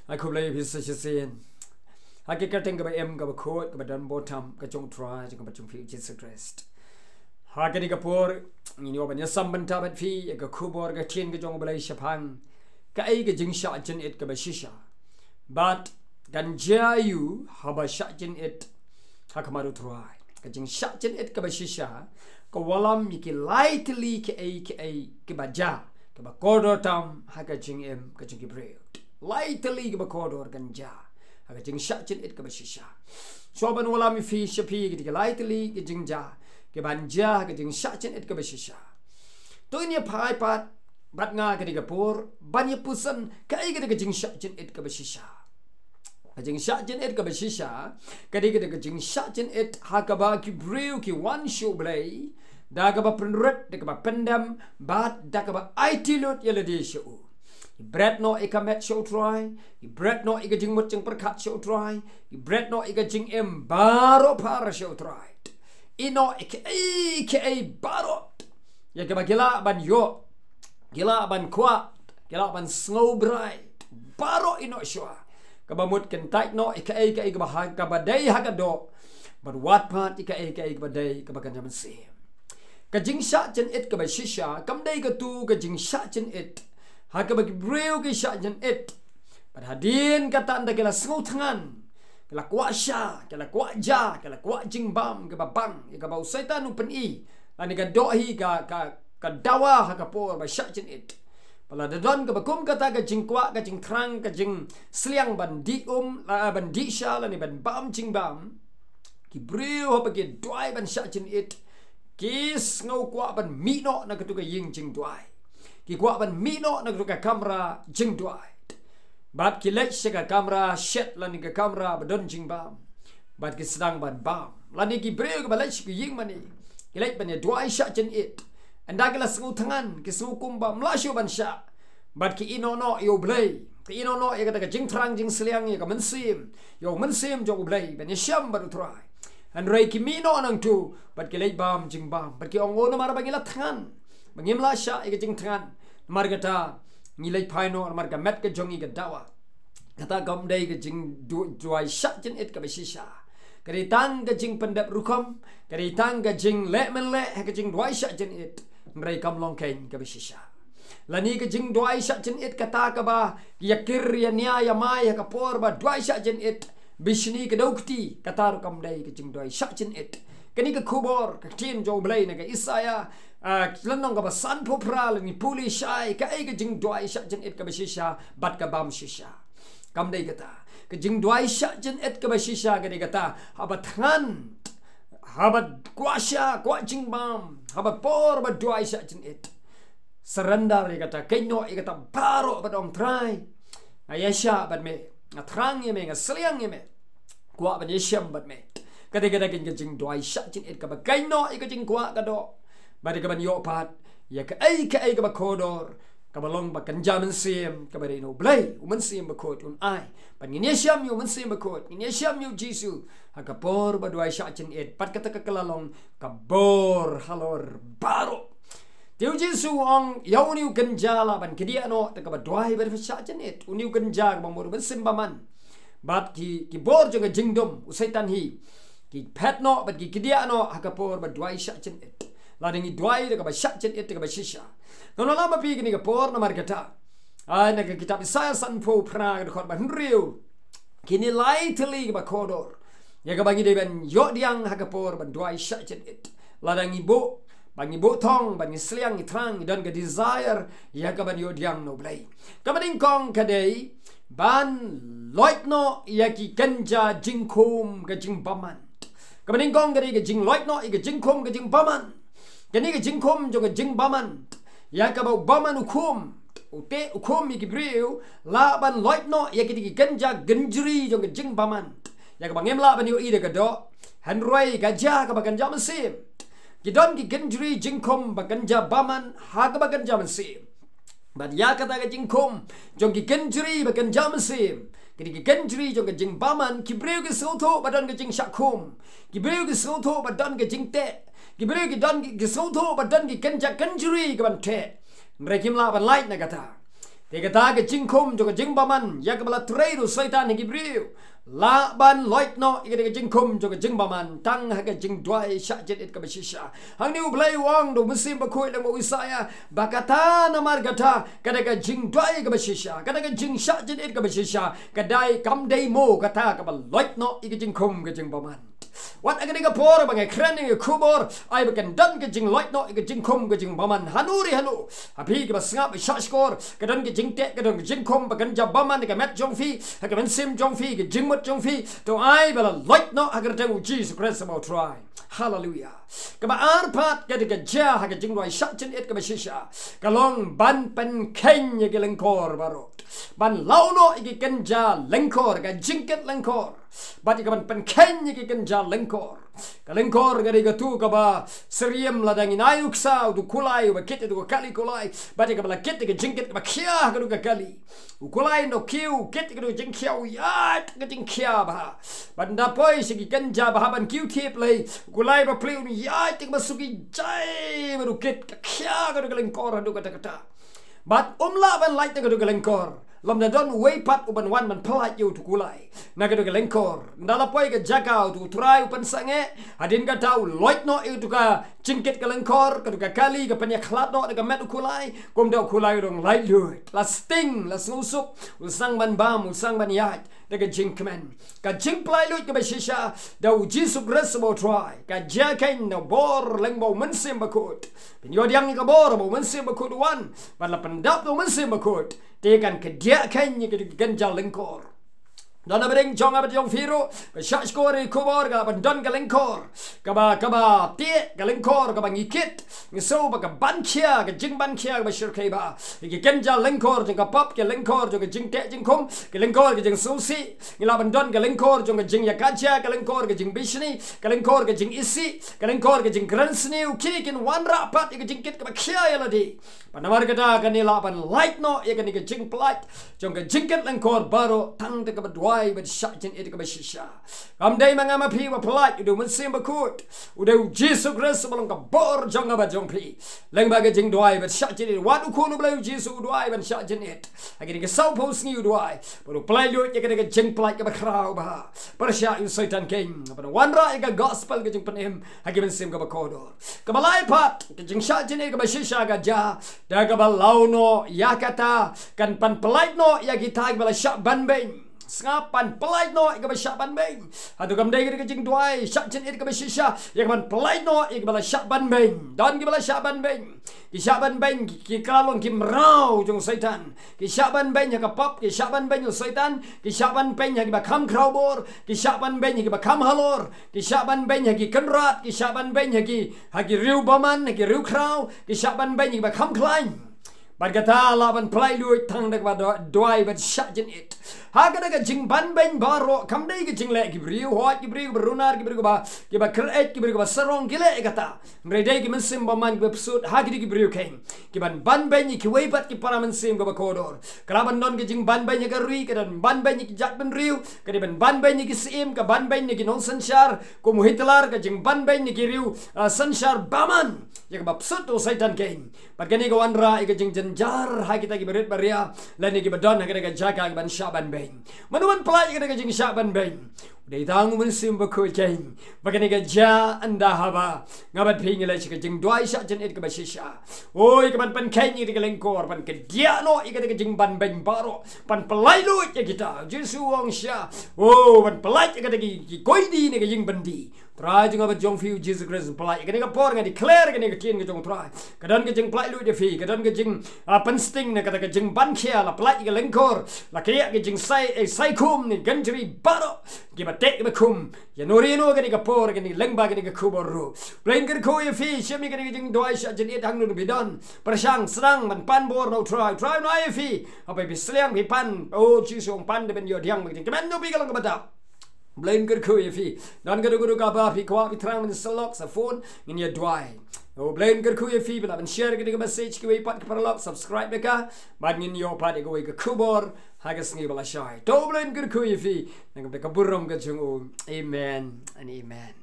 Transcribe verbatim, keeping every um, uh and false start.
Ai khublei ïa phi sa shisien ha ka kyrteng kaba im, kaba khuid, kaba don bor tam ka jong U Trai, jong kaba jong phi U Jisu Khrist. Ha kane ka por ngin ïoh ban ïasam bynta bad phi ïa ka khubor ka ktien ka jong U Blei shaphang kaei ka jingshah jynit kaba shisha, bad kan jia aiu haba shah jynit ha khmat U Trai. Ka jingshah jynit kaba shisha ka wallam ïa ki lai tylli kiei kiei kiba jia, kiba kordor tam ha ka jingim ka jong ki briew. Lai tylli kiba kordor kan jia ha ka jingshah jynit kaba shisha. Shuwa ban wallam ïa phi sha phi ki lai tylli ki jingjia kiban jia ha ka jingshah jynit kaba shisha, to ngin ïa phai pat bad nga ha kane ka por ban ïa puson kaei ka dei ka jingshah jynit kaba shisha. Ka jingshah jynit kaba shisha ka dei ka dei ka jingshah jynit ha kaba ki briew ki wan sha U Blei da kaba pynrit, da kaba pyndem, bad da kaba aiti lut ïa lade sha u. Ki bret noh ïa ka met sha U Trai, ki bret noh ïa ka jingmut jingpyrkhat sha U Trai, ki bret noh ïa ka jingim baroh phar sha U Trai. Ïeh noh ïa kaei kaei baroh ïa kaba ki lah ban ïoh, ki lah ban kwah, ki lah ban sngewbha, baroh ïeh noh shuwa. Kaba mut kyntait noh ïa kaei kaei kaba ha, kaba dei ha ka doh, bad wad pat ïa kaei kaei kaba dei kaba kynja mynsiem. Ka jingshah jynit kaba shisha kam dei katu ka jingshah jynit ha kaba ki briew ki shah jynit bad hadien kata ynda ki la sngewthngan, ki la kwah shah, ki la kwah jia, ki la kwah jingbam kaba bang ïa kaba u Soitan u pyni, lane ka doh hi ka, ka, ka dawa ha ka por ba shah jynit. Ba lada don kaba kum kata ka jingkwah, ka jingthrang, ka jingsliang ban dih um, la, ban dih shah lane ban bam jingbam, ki briew haba ki duwai ban shah jynit ki sngew kwah ban mih noh na katu ka ïing jingduwai, ki kwah ban mih noh na katu ka kamra jingduwai. Bad ki leit sha ka kamra shet lane ka kamra ba don jingbam, bad ki sdang ban bam. Lane ki briew kiba leit sha ka ïing mane, ki leit ban ïa duwai shah jynit. Ynda ki la sngewthngan, ki sngew kumba ym lah shuh ban shah, bad ki ïeh noh noh ïa U Blei, ki ïeh noh noh ïa kata ka jingthrang jingsliang ïa ka mynsiem, ïa U Mynsiem jong U Blei ban ïashem bad U Trai. Hynrei ki mih noh nangtu bad ki leit bam jingbam, bad ki ong, o, namar ba ngi la thngan, ba ngim lah shah ïa ka jingthngan, namar kata ngi leit phai noh, namar ka met ka jong ngi ka dawa. Kata kam dei ka jingdu-, duwai shah jynit kaba shisha. Ka dei tang ka jingpyndep rukom, ka dei tang ka jingleh mynleh ha ka jingduwai shah jynit, hynrei kam long keiñ kaba shisha. Lane ka jingduwai shah jynit kata kaba ïa kir ïa nia ïa mai ha ka por ba duwai shah jynit, bishni ka dau kti, kata ruh kam dei ka jingduwai shah jynit. Kane ka khubor ka ktien jong U Blei na ka Isaïah, ah, lynnong kaba sanphew phra, lane pule shai kaei ka jingduwai shah jynit kaba shisha bad ka bam shisha. Kam dei kata. Ka jingduwai shah jynit kaba shisha ka dei kata, haba thngan, haba kwah shah, kwah jingbam, haba por ba duwai shah jynit, surrender ïa kata, kynnoh ïa kata baroh bad ong, Trai, nga ïaishah bad me, nga thrang ïa me, nga sliang ïa me, kwah ban ïashem bad me. Kata, kata ka jingduwai shah jynit kaba kynnoh ïa ka jingkwah ka doh, bad ïa kaban ïoh pat ïa kaei kaei kaba kordor, kaba long ba kynja mynsiem, kaba dei na U Blei, U Mynsiem Bakhuid un ai. Bad ngin ïashem ïa U Mynsiem Bakhuid, ngin ïashem ïa U Jisu ha ka por ba duwai shah jynit, bad kata ka la long ka bor halor baroh. Te U Jisu u ong, ïa une u kynja lah ban kdiah noh da kaba duwai bad shah jynit. Une u kynja kaba mut u mynsiem bymman, bad ki, ki bor jong ka jingdum, u Soitan hi, ki phet noh bad ki kdiah noh ha ka por ba duwai shah jynit. Lada ngi duwai da kaba shah jynit, da kaba shisha. Nga ong lem ha phi kane ka por namar kata, ai, na ka kitab Isaïah sanphew phra, ka dkhot ba hynriew, kine lai tylli kiba kordor ïa kaba ngi dei ban ïoh pdiang ha ka por ban duwai shah jynit. Lada ngi buh, ba ngi buh thong, ba ngi sliang, ngi thrang, ngi don ka desire ïa kaban ïoh pdiang na U Blei. Kaba nyngkong ka dei ban loit noh ïa ki kynja jingkhum ka jingbymman. Kaba nyngkong ka dei ka jingloit noh ïa ka jingkhum ka jingbymman. Kane ka jingkhum jong ka jingbymman, ïa kaba u bymman u khum, u teh u khum ïa ki briew, lah ban loit noh ïa kine ki kynja kynjri jong ka jingbymman, ïa kaba ngim lah ban ïohi da ka doh, hynrei ka jia kaba kynja mynsiem. Ki don ki kynjri jingkhum ba kynja bymman ha kaba kynja mynsiem. Bad ïa kata ka jingkhum jong ki kynjri ba kynja mynsiem, kine ki kynjri jong ka jingbymman, ki briew ki sngewthuh ba don ka jingshah khum, ki briew ki sngewthuh ba don ka jingteh, ki briew ki don ki, ki sngewthuh ba don ki kynja kynjri kaban teh, hynrei kim lah ban lait na kata. Te kata ka jingkhum jong ka jingbymman ïa kaba la trei da u Soitan ha ki briew, lah ban loit noh ïa kata ka jingkhum jong ka jingbymman tang ha ka jingduwai shah jingit kaba shisha. Hangne U Blei u ong da u Mynsiem Bakhuid lyngba u Isaïah ba kata namar kata, kata ka jingduwai kaba shisha, kata ka jingshah jingit kaba shisha, ka dei, kam dei mo kata kaba loit noh ïa ka jingkhum ka jingbymman. Wat ha kane ka por ba nga kren ïa ka khubor, ai ba kan don ka jingloit noh ïa ka jingkhum ka jingbymman hano re hano. Ha phi kiba sngap, shah shkor, ka don ka jingteh, ka don ka jingkhum ba kan ïa bymman ha ka met jong phi, ha ka mynsiem jong phi, ka jingmut jong phi. To ai ba la loit noh ha ka kyrteng U Jisu Khrist ba U Trai. Haleluia. Kaba ar pat ka dei ka jia ha ka jingduwai shah jingit kaba shisha, ka long ban pynkheiñ ïa ki lyngkor baroh, ban law noh ïa ki kynja lyngkor, ka jingkit lyngkor. Bad ïa ka ban pynkheiñ ïa ki kynja lyngkor. Ka lyngkor ka dei katu kaba syriem lada ngin ai u ksaw, utu u kulai uba kit ïa utu u kali kulai, bad ïa kaba la kit ïa ka jingkit kaba khia ha katu ka kali. U kulai un da kiew, kit ïa katu ka jingkhia, u ïaid ka jingkhia bha. Bad un da poi sha ki kynja bha ban kiew thied lei, u kulai ba plie un ïaid ïa kaba suki jai bad u kit, ka khia katu ka lyngkor haduh katta katta. Bad um lah ban lait na katu ka lyngkor lymda don uwei pat uban wan ban pynlait ïa utu u kulai na katu ka lyngkor. Ynda la poi ka jaka, utu u trai u pynsangeh, hadien kata u loit noh ïa utu ka jingkit ka lyngkor, katu ka kali ka pynïakhlad noh da ka met u kulai. Kumta u kulai u dang laitluid, la sting, la sngewsuk, u sdang ban bam, u sdang ban ïaid da ka jingkmen. Ka jingpynlait luid kaba shisha da U Jisu Khrist ba U Trai ka jia kein na bor lyngba U Mynsiem Bakhuid. Phin ïoh pdiang ïa ka bor ba U Mynsiem Bakhuid u wan bad la pyndap da U Mynsiem Bakhuid, te kan kdiah kein ïa ki kynja lyngkor. Don ha bneng jong nga bad jong phi ruh, ba shah shkor ïa ka khubor, ka lah ban don ka lyngkor kaba, kaba tieh, ka lyngkor kaba ngi kit. Ngi sngew ba ka ban khia, ka jingban khia kaba shyrkhei bha ïa ki kynja lyngkor jong ka pop, ki lyngkor jong ka jingteh jingkhum, ki lyngkor ka jingsngewsih. Ngi lah ban don ka lyngkor jong ka jingïakajia, ka lyngkor ka jingbishni, ka lyngkor ka jingisih, ka lyngkor ka jingkren sniew. Kine kin wanrah pat ïa ka jingkit kaba khia ïa lade. Bad namar kata kan ngi lah ban lait noh ïa kane ka jingpynlait jong ka jingkit lyngkor baroh tang da kaba duwai bad shah jingit kaba shisha. Kam dei ma nga ma phi ba pynlait, u dei U Mynsiem Bakhuid, u dei U Jisu Khrist ba long ka bor jong nga bad jong phi. Lyngba ka jingduwai bad shah jingit, wat U Khun U Blei U Jisu u duwai ban shah jingit. Ha kine ki sawphew sngi u duwai bad u pynlait luid ïa kane ka jingpynlait kaba khraw bha pyrshah ïa u Soitan kein, bad wanrah ïa ka gospel ka jingpynim ha ki mynsiem kaba kordor. Kaba lai pat, ka jingshah jingit kaba shisha ka jia da kaba law noh ïa kata, kan pan pynlait noh ïa kita kiba la shah banbeiñ. Sngap, pan pynlait noh ïa kiba shah banbeiñ. Hato kam dei ka jingduwai shah jingit kaba shisha, ïa ka ban pynlait noh ïa kiba la shah banbeiñ. Don kiba la shah banbeiñ. Ki shah banbeiñ ki, ki kylla long ki mraw jong u Soitan. Ki shah banbeiñ ha ka pop, ki shah banbeiñ ha u Soitan, ki shah banbeiñ ha kiba kham khraw bor, ki shah banbeiñ ha kiba kham halor, ki shah banbeiñ ha ki kynrad, ki shah banbeiñ ha ki, ha ki riew bymman, ha ki riew khraw, ki shah banbeiñ ha kiba kham khlaiñ. Bad kata lah ban pynlait luid tang da kaba du-, duwai bad shah jingit. Ha kata ka jingbanbeiñ baroh kam dei ka jingleh ki briew hooid, ki briew kiba runar, ki briew kiba, kiba kyreit, ki briew kiba sarong ki leh kata. Hynrei dei ki mynsiem bymman kiba psiah ha kine ki briew kein, ki ban banbeiñ ïa kiwei pat ki para mynsiem kiba kordor. Ka lah ban don ka jingbanbeiñ ha ka ri, ka don banbeiñ ïa ki jaitbynriew, ka dei ban banbeiñ ïa ki syiem, ka banbeiñ ïa ki nongsynshar kum u Hitler, ka jingbanbeiñ ïa ki riew, ah, synshar bymman, ïa kaba psiah u Soitan kein. Bad kane ka wanrah ïa ka jingjynjar ha kita kiba rit ba ria lane kiba don ha kata ka jaka ka ban shah banbeiñ. Mano ban pynlait ïa kata ka jingshah banbeiñ? U dei tang U Mynsiem Bakhuid kein. Bad kane ka jia ynda haba nga bad phi ngi leit sha ka jingduwai shah jingit kaba shisha. Oi, ka ban pynkheiñ ïa kata ka lyngkor, ban kdiah noh ïa kata ka jingbanbeiñ baroh, ban pynlait luid ïa kita. Jisu u ong shisha, oh, ban pynlait ïa kata ki, ki koidi ne ka ïing byndi. Trai jong nga bad jong phi U Jisu Khrist un pynlait. Kane ka por nga declare kane ka ktien ka jong u Trai. Ka don ka jingpynlait luid ïa phi, ka don ka jing, ah, pynsting na kata ka jingbankhia, la pynlait ïa ka lyngkor, la kdiah ïa ka jingsai, eh, saikhum ne ka jingri baroh. Kiba teh kiba khum. Ïa no re no kane ka por, kane lyngba kane ka khubor ruh. Blei un kyrkhu ïa phi, shim ïa kane ka jingduwai shah jingit hangne phi don. Pyrshang sdang ban pan bor na u Trai, u Trai un ai ïa phi. Haba phi sliang phi pan, oh Jisu ong pan da ban ïoh pdiang ba ka jingkmen jong phi ka long kaba dap. Blei un kyrkhu ïa phi. Don kano kano kaba phi kwah phi thrang ban sa lok sa phone, ngin ïa duwai. To Blei un kyrkhu ïa phi, phi lah ban share kane ka message kiwei pat ki paralok, subscribe ïa ka. Bad ngin ïoh pat ïa kawei ka khubor ha ka sngi ba la shai. To Blei un kyrkhu ïa phi. Na ka bynta ka burom ka jong u. Amen and amen.